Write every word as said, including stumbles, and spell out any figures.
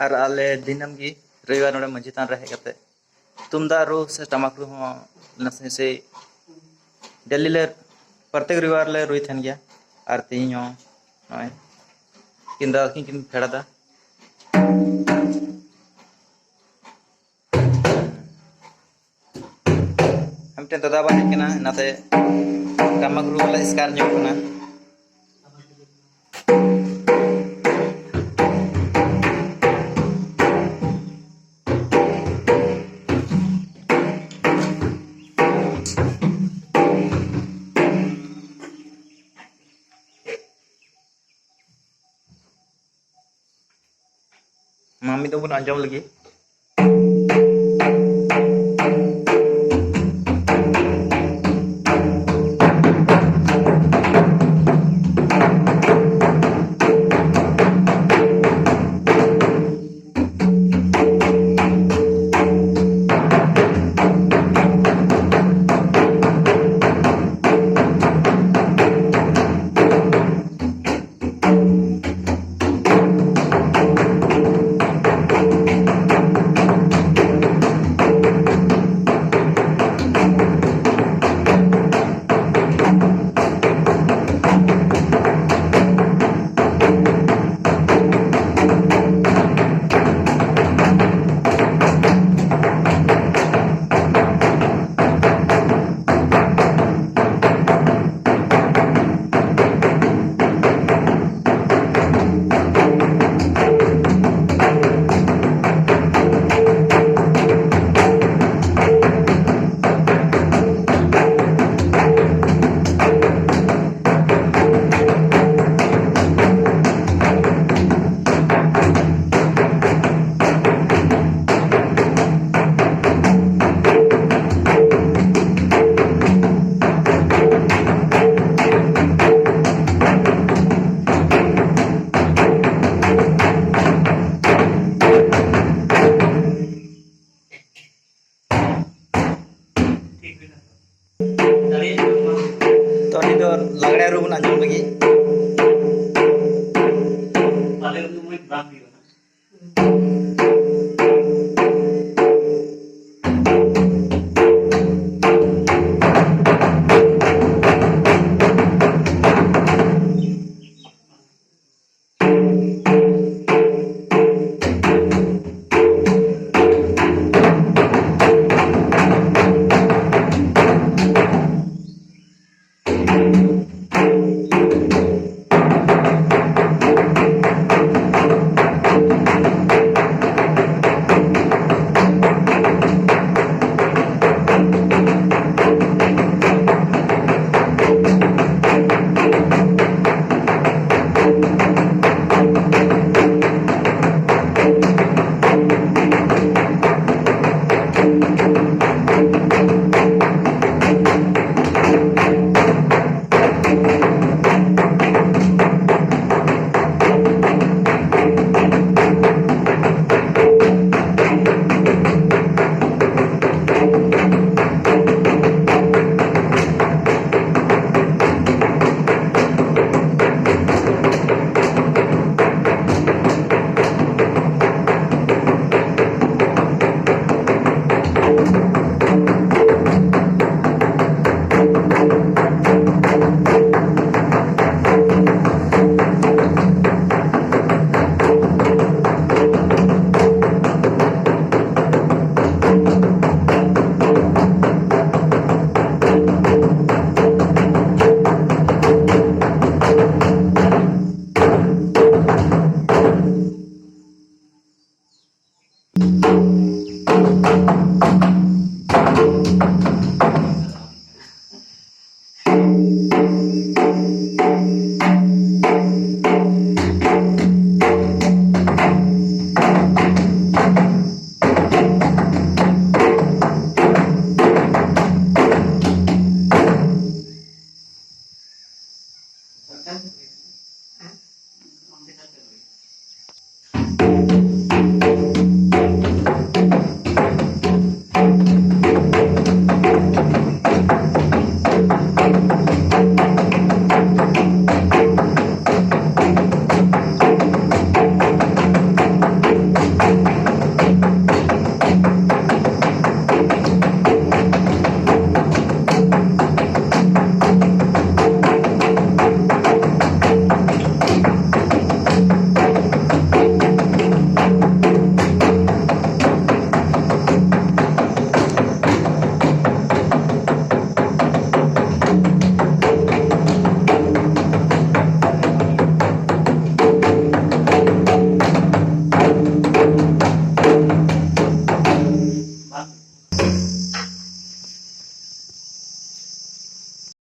ᱟᱨ ᱟᱞᱮ ᱫᱤᱱᱟᱹᱢ ᱜᱮ ᱨᱚᱵᱤᱵᱟᱨ ᱱᱚᱰᱮ ᱢᱟᱹᱡᱷᱤ ᱛᱷᱟᱱ ᱨᱮ ᱦᱮᱡ ᱠᱟᱛᱮ ᱛᱩᱢᱫᱟᱜ ᱨᱩ ᱥᱮ ᱴᱟᱢᱟᱠ ᱨᱩ ᱦᱚᱸ ᱱᱟᱥᱮ ᱱᱟᱥᱮ ᱰᱮᱞᱤ ᱞᱮ, ᱯᱨᱚᱛᱮᱠ ᱨᱚᱵᱤᱵᱟᱨ ᱞᱮ ᱨᱩᱭ ᱛᱟᱦᱮᱱ ᱜᱮᱭᱟ᱾ ᱟᱨ ᱛᱮᱦᱮᱧ ᱦᱚᱸ ᱱᱚᱜᱼᱚᱭ ᱠᱤᱱ ᱫᱟᱫᱟ ᱛᱟᱹᱠᱤᱱ ᱠᱤᱱ ᱯᱷᱮᱰ ᱮᱫᱟ᱾ ᱟᱨ ᱢᱤᱫᱴᱮᱱ ᱫᱟᱫᱟ ᱵᱟᱭ ᱦᱮᱡ ᱠᱟᱱᱟ, ᱚᱱᱟᱛᱮ ᱴᱟᱢᱟᱠ ᱨᱩ ᱞᱮ ᱮᱥᱠᱟᱨ ᱧᱚᱜ ᱠᱟᱱᱟ᱾ ᱢᱟ ᱢᱤᱫ ᱫᱚ ᱵᱚᱱ ᱟᱸᱡᱚᱢ ᱞᱮᱜᱮ᱾ ᱛᱚ, ᱱᱤᱛ ᱫᱚ ᱞᱟᱜᱽᱲᱮ ᱨᱩ ᱵᱚᱱ ᱟᱸᱡᱚᱢ ᱞᱟᱹᱜᱤᱫ᱾